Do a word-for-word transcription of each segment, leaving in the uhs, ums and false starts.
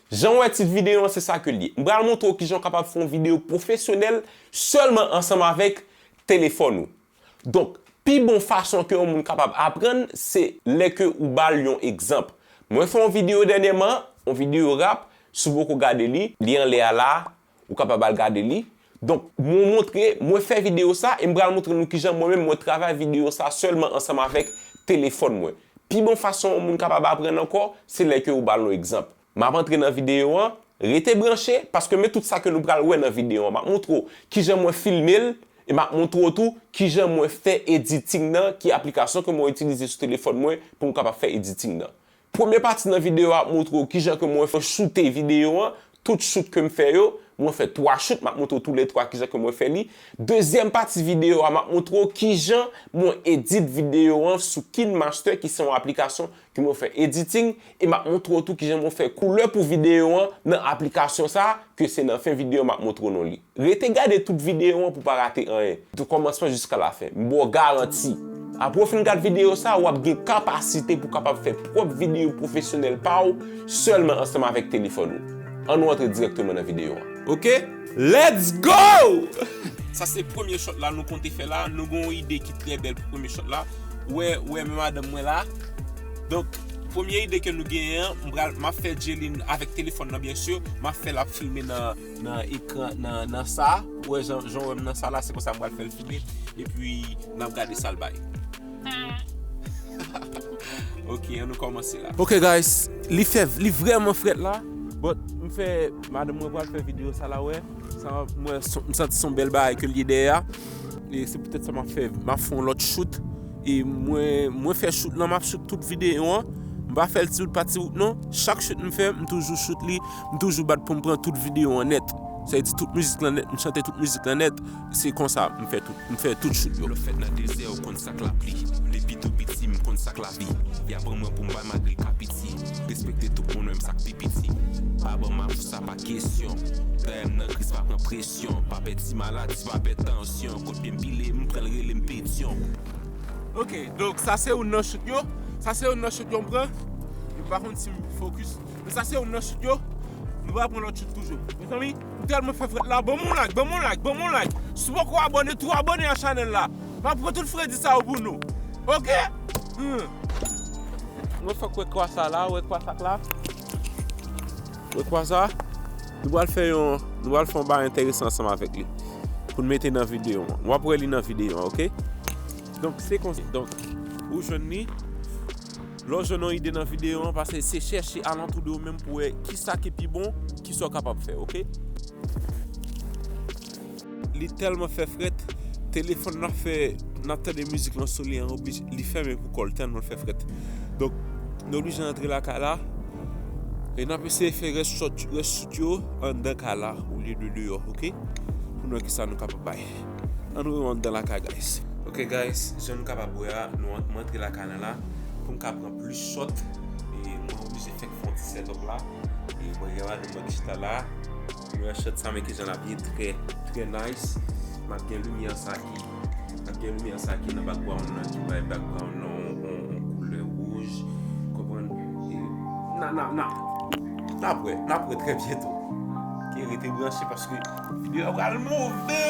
Jan w wè tit videyo an, se sa ke l ye. M pral montre w kijan w kapab fè yon videyo pwofesyonèl sèlman ansanm avèk telefòn ou. Donk, pi bon fason ke yon moun kapab aprann, se lè ke ou ba l yon egzanp. Mwen fè yon videyo dènyèman, yon videyo rap, si w poko gade li, li anlè a la, ou kapab al gade li. Donk, mwen montre, mwen fè videyo sa, e m pral montre nou kijan mwen menm mwen travay videyo sa sèlman ansanm avèk telefòn mwen. Pi bon fason yon moun kapab aprann ankò, se lè ke ou ba l yon egzanp. M ap antre nan videyo an, rete branche, paske men tout sa ke nou pral wè nan videyo an. M ap montre w kijan mwen filme l, e m ap montre w tou kijan mwen fè editing nan, ki aplikasyon ke mwen itilize sou telefòn mwen pou m kapab fè editing nan. Premye pati nan videyo a ap montre w kijan ke mwen fè choute videyo an, tout shoot ke m fè yo, mwen fè twa shoot, m ap montre w toulètwa kijan ke mwen fè li. Dezyèm pati videyo a, m ap montre w kijan mwen edit videyo an sou KineMaster, ki se yon aplikasyon ke mwen fè editing, e m ap montre w tou kijan mwen fè koulè pou videyo an nan aplikasyon sa, ke se nan fen videyo a m ap montre w non li. Rete gade tout videyo an pou w pa rate anyen, de kòmansman jiska lafen. M ba w garanti. Apre w fin gad videyo sa, w ap gen kapasite pou w kapab fè pwòp videyo pwofesyonèl pa w sèlman ansanm avèk telefòn ou. Ann nou antre dirèkteman nan videyo an. Oke? Let's go! Sa se premye shot la nou konte fè la. Nou gen yon ide ki trè bèl pou premye shot la. Ou wè, ou wè men madanm mwen la. Donk, premye ide ke nou genyen an, m pral, m ap fè Jaylin avèk telefòn nan, byen si, m ap fè l ap filme nan, nan ekran, nan, nan sa. Ou wè jan, jan w wè m nan sa la, se konsa m pral fè l filme. Epi, n ap gade sa l bay. Ok, ann nou kòmanse la. Ok, guys, li fè, li vrèman frèt la. But, m fè, madanm mwen pral fè videyo sa la, wè. Sa, mwen, son, m santi se yon bèl bagay ke l ye dèyè a. E se poutèt sa m ap fè, m ap fè yon lòt shoot. E mwen, mwen fè shoot lan, m ap shoot tout videyo an. M pa fè l ti wout pa ti wout non. Chak shoot m fè, m toujou shoot li, m toujou bat pou m pran tout videyo an nèt. Sa vle di tout mizik lan nèt, m chante tout mizik lan nèt. Se konsa m fè tout, m fè tout shoot yo. Lè w fèt nan dezè, ou konn sa k lapli. Depi tou piti, m konn sa k lavi. Y aprann mwen pou m bay malgre l ka piti. Respekte tout moun, menm sa k pi piti. Pa ban m ap fou, sa pa kesyon. Dayè m nan kriz, pa pran presyon. Pa pè ti maladi, pa pè tansyon. Kot pye m pile, m pran l rele m Petyon. Ok, donk sa se youn nan shoot yo. Sa se youn nan shoot yo m pran. M pa konn si m focus. Men sa se youn nan shoot yo. Nou va pran lòt shoot toujou. Mezanmi, m tèlman fè frèt la. Ban m yon like, ban m yon like, ban m yon like. Si w poko abòne, tou abòne a chanèl la. M ap pran tout fredi sa yo pou nou. Ok? Hmm. Mwen fèk wè kwa sa la, wè kwa sa k la. Wè kwa sa. Nou pral fè yon, nou pral fè yon bagay enteresan ansanm avèk li. Pou n mete nan videyo an. W ap wè li nan videyo an, ok? Donk, se konsa. Donk, ou jwenn li. Lè w jwenn yon ide nan videyo an, paske se chèche alantou de ou menm pou wè kisa ki pi bon, kisa w kapab fè, ok? Li tèlman fè frèt, telefòn nan fè, n ap tande mizik lan sou li an, oblije, li fèmen pou kò l, tèlman l fè frèt. Donk, nou oblije antre lakay la, e n ap eseye fè rès shoot, rès shoot yo anndan kay la, olye de deyò, ok? Pou n wè kisa nou kapab bay. Ann wè yo anndan lakay, guys. Ok, guys, jan nou kapab wè a, nou an-, mwen antre lakay lan la, pou m ka pran plis shot, e mwen oblije fèk fè yon ti setup la, e mwen gen madanm mwen ki chita la, nou wè shot sa, men kijan l ap ye, trè, trè nice, m ap gen limyè sa ki, m ap gen limyè sa ki nan background lan, ki bay background lan yon, yon, yon koulè wouj, konprann, e, na, na, na, n ap wè, n ap wè trè byento, ok, rete branche paske videyo a pral move!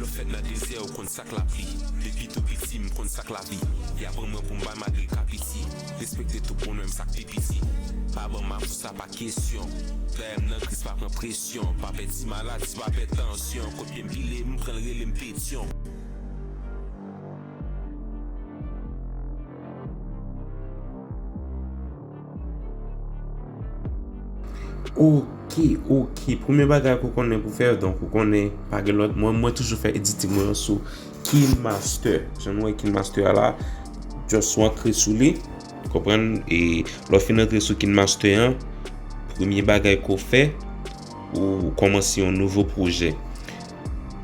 Lè w fèt nan dezè, ou konn sa k lapli. Depi tou piti, m konn sa k lavi. Y aprann mwen pou m bay malgre l ka piti. Respekte tout moun, menm sa k pi piti. Pa ban m ap fou, sa pa kesyon. Dayè m nan kriz, pa pran presyon. Pa pè ti maladi, pa pè tansyon. Kot pye m pile, m pran l rele m Petyon. Ok, ok. Premye bagay ke w konnen pou fè, donk ou konnen pa gen lòt. Mwen, mwen toujou fè editing mwen sou KineMaster. Jan nou wè KineMaster a la, just ou antre sou li, konprann? E lè w fin antre sou KineMaster an, premye bagay ke w fè, ou kòmanse yon nouvo pwojè.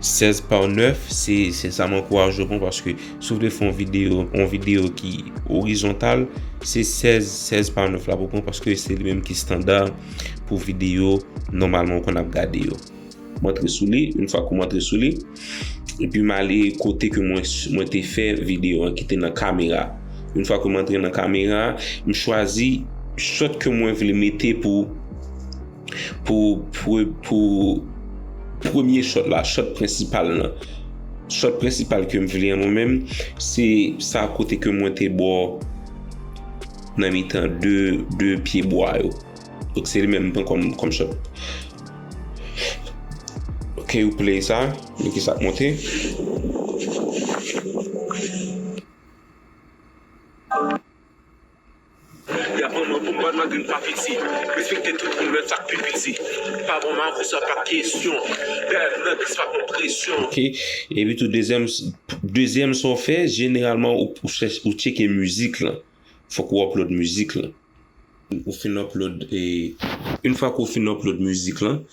Sèz pa nèf, se, se sa m ankouraje w pran, paske si w vle fè yon videyo, yon videyo ki orizontal, se sèz, sèz pa nèf la pou w pran, paske se li menm ki estanda pou videyo nòmalman w konn ap gade yo. M antre sou li, yon fwa ke m antre sou li, epi m ale kote ke mwen, mwen te fè videyo an ki te nan kamera. Yon fwa ke m antre nan kamera, m chwazi shot ke mwen vle mete pou pou, pou, pou premye shot la, shot prensipal lan. Shot prensipal ke m vle an mwen menm, se sa kote ke mwen te ba w nan mitan de, de pye bwa yo. Donk, se li menm m pran kòm, kòm shot. Ok, ou play sa, men ki sa k monte. Y ap pran mwen pou m pa malgre m pa piti. Respekte tout moun, menm sa k pi piti. Pa bon, m a konsa pa kesyon. Dèyè nan bis pa pran presyon. Ok, epi tou, dezyèm, dezyèm sa w fè, jeneralman, ou, ou chèch-, ou tcheke mizik lan. Fòk ou upload mizik lan. Ou fin upload, e, yon fwa ke w fin upload mizik lan,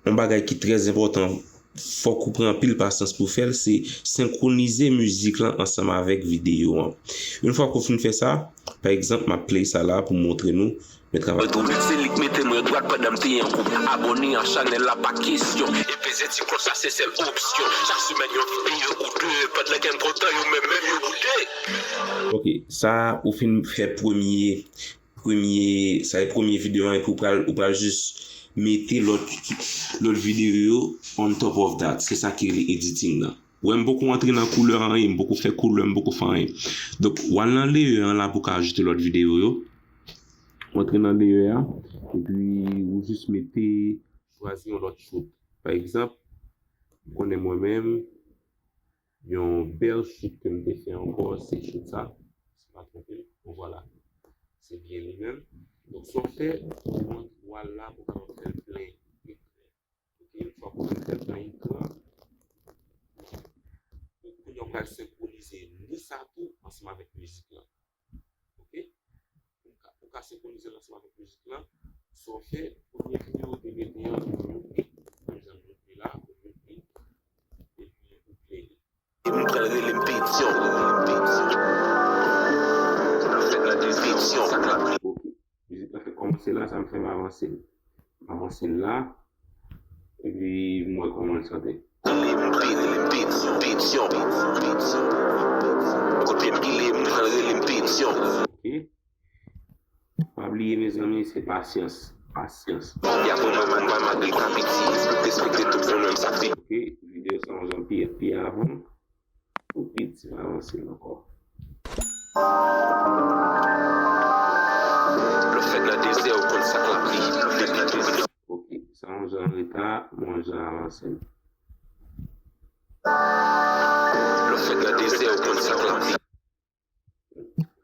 yon bagay ki trè enpòtan, fòk ou pran anpil pasyans pou w fè l, se senkwonize mizik lan ansanm avèk videyo an. Yon fwa ke w fin fè sa, pa egzanp, m ap play sa la pou m montre nou men travay. Mwen twouble, se li k mete mwen dwat pandan m te an koup. Abòne a chanèl la pa kesyon. E peze ti klòch la se sèl opsyon. Chak semèn yon videyo ou de. Pandan kè m kontan yo menm, menm yo boude. Ok, sa ou fin fè premye, premye, sa e premye videyo an, epi ou pral, ou pral jis mete lòt, lòt videyo yo on top of that. Se sa ki rele editing lan. Ou wè, m poko antre nan koulè anyen, m poko fè koulè, m poko fè anyen. Donk, w al nan layer an la pou w ka ajoute lòt videyo yo. Ou antre nan layer a, epi ou jis mete, chwazi yon lòt shoot. Pa egzanp, m konnen mwen menm, yon bèl shoot ke m te fè ankò, se shoot sa. Si m pa twonpe m, bon, vwala. Se byen li menm. Donk, sa w fè, ou ant-, ou al la pou w kapab fè l plen ekran. Ok, yon fwa ke w fin fè l plen ekran, ou, kounye a w pral senkwonize ni sa tou ansanm avèk mizik lan. Ok? Pou w ka, pou w ka senkwonize l ansanm avèk mizik lan, sa w fè, premye videyo ou te mete an, ou mute li. Pa egzanp, mute li la, ou mute li, epi ou play li. M pral rele m Petyon. Fèt nan de Petyon. Ok. Mizik la fèk kòmanse la, sa m fè m avanse l. M avanse l la. Epi m wè kòman l chante. Rele m Pe-, rele m Petyon, Petyon, Petyon. Kote m rele m pral rele m Petyon. Ok. Pa bliye, mezanmi, se pasyans. Pasyans. Y ap pran mwen pou m pa malgre m pa piti. Respekte tout moun, menm sa k pi. Ok, videyo sa yon jan pi, pi avan. Tou piti, m avanse l ankò. Lè w fèt nan dezè, ou konn sa k lapli. Depi tou piti. Ok, sa yon jan reta, m yon jan avanse l. Lè w fèt nan dezè, ou konn sa k lapli.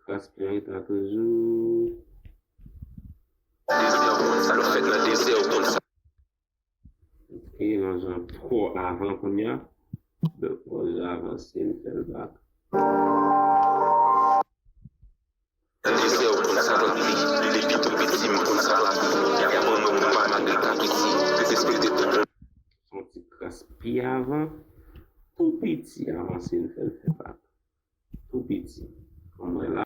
Respire ta toujou. Lè w fèt nan dezè, ou konn sa. Ok, nan jan twò avan kounye a. Donk, mwen jan avanse, m fè l back. Nan dezè, ou konn sa k lapli. Depi tou piti, m konn sa k lapli. Y ap pran mwen pou m pa malgre m pa piti. Respekte tout moun. Yon ti kras pi avan. Tou piti, avanse, m fè l fè back. Tou piti. Kòm mwen la.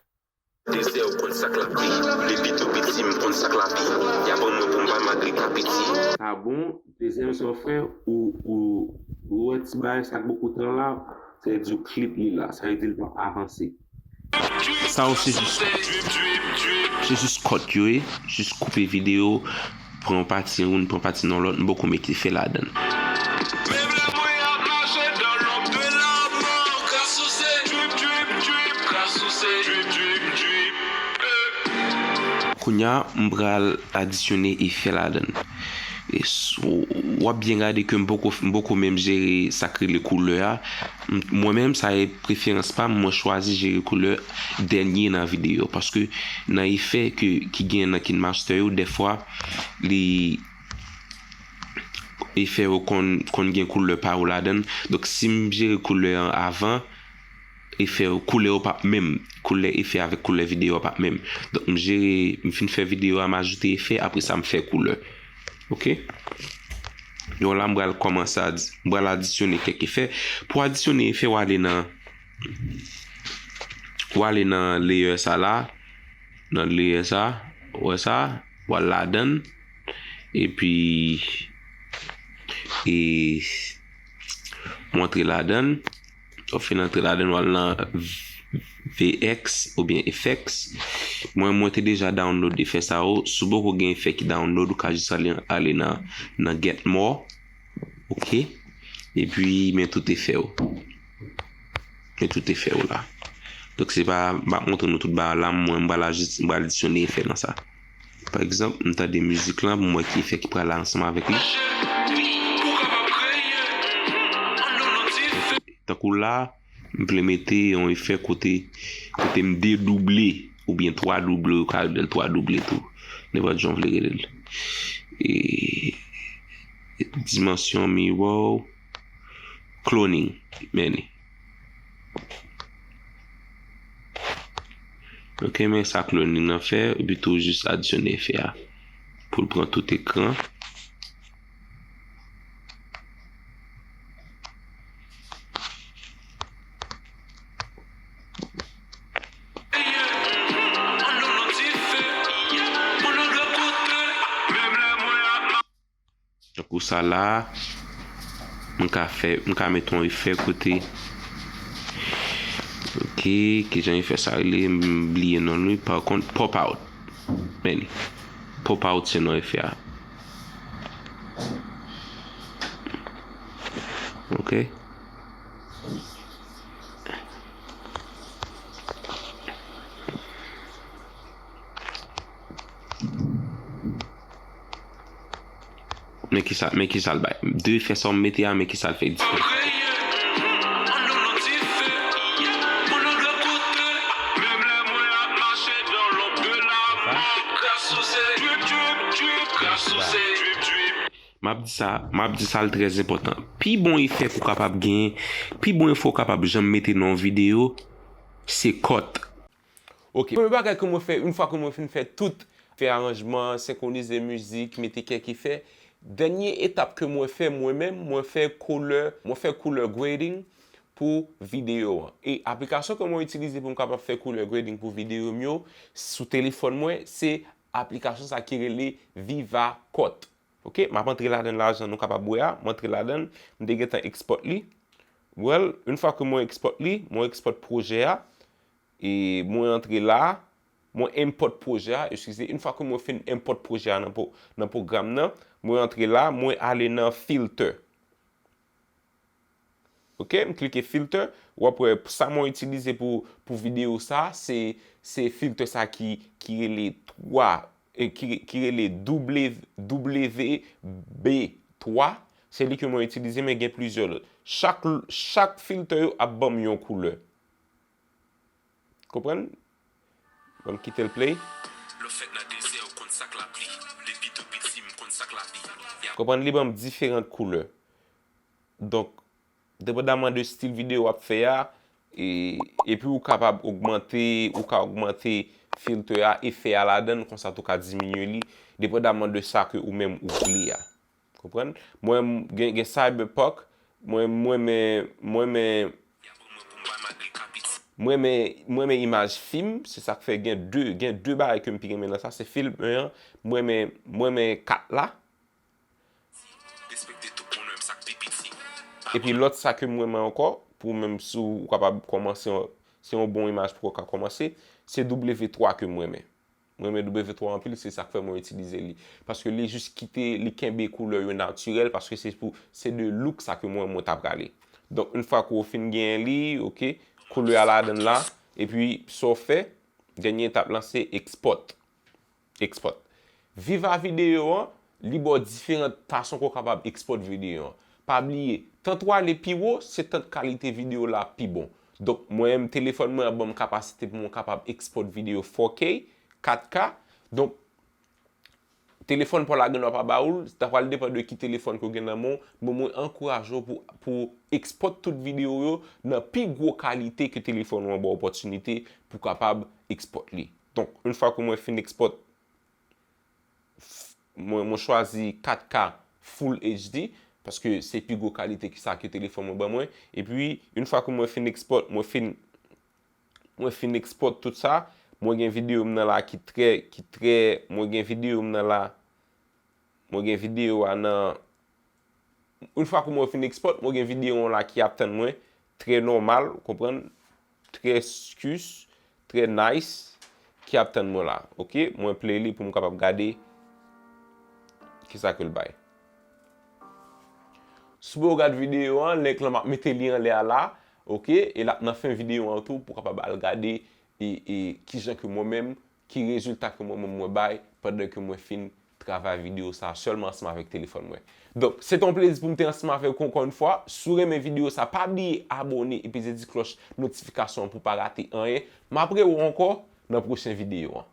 Dezè, ou konn sa k lapli. Depi tou piti, m konn sa k lavi. Y ap pran mwen pou m pa malgre m pa piti. Sa bon, dezyèm sa w fè, ou, ou, ou wè ti bagay sa k bò kote w la, sa vle di klip li la, sa vle di l p ap avanse. Sa yo se jis kòt. Se jis kòt yo ye, jis koupe videyo, pran yon pati youn, pran pati nan lòt, m poko mete fè ladan l. Kounye a, m pral adisyone efè ladan l. E s-, w-, w ap byen gade ke m poko, m poko menm jere sa k rele koulè a. M-, mwen menm, sa e preferans pa m, mwen chwazi jere koulè dènye nan videyo. Paske nan efè ke, ki gen nan KineMaster yo, dèfwa, li, efè yo konn, konn gen koulè pa yo ladan l. Donk, si m jere koulè an avan, efè yo, koulè yo p ap menm. Koulè efè avèk koulè videyo a p ap menm. Donk, m jere, m fin fè videyo a, m ajoute efè, apre sa, m fè koulè. Ok? Donk, la, m pral kòmanse adi-, m pral adisyone kèk efè. Pou adisyone efè, w ale nan, w ale nan layer sa la. Nan layer sa, w wè sa, w al ladan l, epi, e, w antre ladan l, w ap fin antre ladan l, w al nan v-, V X oubyen F X. Mwen, mwen te deja download efè sa yo. Si w poko gen efè ki download, ou ka jis ale, ale nan, nan Get More. Ok. Epi, men tout efè yo. Men tout efè yo la. Donk, se pa, m ap montre nou tout bagay la, mwen, m pral jis, m pral adisyone efè nan sa. Pa egzanp, m tande mizik lan, pou m wè ki efè ki pral la ansanm avèk li. Tankou la, m vle mete yon efè kote, kote m dedouble oubyen twa double, ou ka rele l twa double tou. Nenpòt jan w vle rele l. E, dimansyon mirror, cloning, men li. Ok, men sa cloning nan fè, epi tou jis adisyone efè a. Pou l pran tout ekran. Tankou sa la, m ka fè, m ka met yon efè kote. Ok, kijan efè sa rele? M bliye non l wi. Pa kont, pop out. Men li. Pop out se non efè a. Ok. Men kisa, men kisa l bay. De efè sa w mete a, men kisa l fè diferan. M ap di sa, m ap di sa l trè enpòtan. Pi bon efè ke w kapab genyen, pi bon efè w kapab janm mete nan yon videyo, se cut. Ok, premye bagay ke mwen fè, yon fwa ke mwen fin fè tout, fè aranjman, senkwonize mizik, mete kèk efè, dènye etap ke mwen fè mwen menm, mwen fè couleur, mwen fè couleur grading pou videyo an. E aplikasyon ke mwen itilize pou m kapab fè couleur grading pou videyo m yo sou telefòn mwen, se aplikasyon sa ki rele VivaCut. Ok, m ap antre ladan l la jan nou kapab wè a, m antre ladan l, m te gentan export li. Well, yon fwa ke mwen export li, mwen export pwojè a, e mwen antre la, mwen import pwojè a, eskize, yon fwa ke mwen fin import pwojè a nan, nan pwogram nan, mwen antre la, mwen ale nan filter. Ok, m klike filter, w ap wè sa mwen itilize pou, pou videyo sa, se, se filter sa ki, ki rele twa, e ki, ki rele W, W B twa, se li ke mwen itilize, men gen plizyè lòt. Chak, chak filter yo ap ban m yon koulè. Konprann? Ban m kite l play. Lè w fèt nan dezè, ou konn sa k lapli. Depi tou piti, m konn sa k lapli. Konprann? Li ban m diferan koulè. Donk, depandaman de stil videyo w ap fè a, e, epi ou kapab ogmante, ou ka ogmante filter a, efè a ladan l, konsa tou ka diminye li, depandaman de sa ke ou menm ou vle a. Konprann? Mwen, m gen, gen Cyberpunk, mwen, mwen men, mwen men, mwen men, mwen men imaj fim, se sa k fè gen de, gen de bagay ke m pi renmen nan sa, se fim an, mwen men, mwen men kat la. Epi lòt sa ke m renmen ankò, pou menm si w kapab kòmanse, se yon bon imaj pou w ka kòmanse, se W twa ke m renmen. Mwen renmen W twa anpil, se sa k fè mwen itilize li. Paske li jis kite, li kenbe koulè yo natirèl, paske se pou, se de look sa ke mwen, mwen ta prale. Donk, yon fwa ke w fin genyen li, ok, koulè a ladan l la, epi sa w fè, dènye etap lan se export. Export. Viva videyo an, li ba w diferan fason ke w kapab export videyo an. Pa bliye, tant w ale pi wo, se tant kalite videyo la pi bon. Donk, mwen menm, telefòn mwen an ban m kapasite pou mwen kapab export videyo four K, kat K. Donk, telefòn pa w la gen dwa pa ba ou l, sa pral depann de ki telefòn ke w gen nan men w, men mwen ankouraje w pou, pou export tout videyo yo nan pi gwo kalite ke telefòn ou an ba w opòtinite pou kapab export li. Donk, yon fwa ke mwen fin export, mwen, mwen chwazi kat K Full H D, paske se pi gwo kalite ki sa ke telefòn mwen ban mwen. Epi, yon fwa ke mwen fin export, mwen fin, mwen fin export tout sa, mwen gen videyo m nan la ki trè, ki trè, mwen gen videyo m nan la, mwen gen videyo a nan, yon fwa ke mwen fin export, mwen gen videyo an la ki ap tann mwen, trè nòmal, ou konprann? trè skus, trè nice ki ap tann mwen la. Ok, mwen play li pou m kapab gade kisa ke l bay. Si w gad videyo an, link lan m ap mete li anlè a la, ok, e l ap nan fen videyo an tou pou w kapab al gade e, e kijan ke mwen menm, ki rezilta ke mwen menm mwen bay pandan ke mwen fin travay videyo sa sèlman ansanm avèk telefòn mwen. Donk, se te yon plezi pou m te ansanm avèk ou ankò yon fwa. Si w renmen videyo sa, pa bliye abòne e peze ti klòch notifikasyon an pou w pa rate anyen. M ap rewè w ankò nan pwochen videyo an.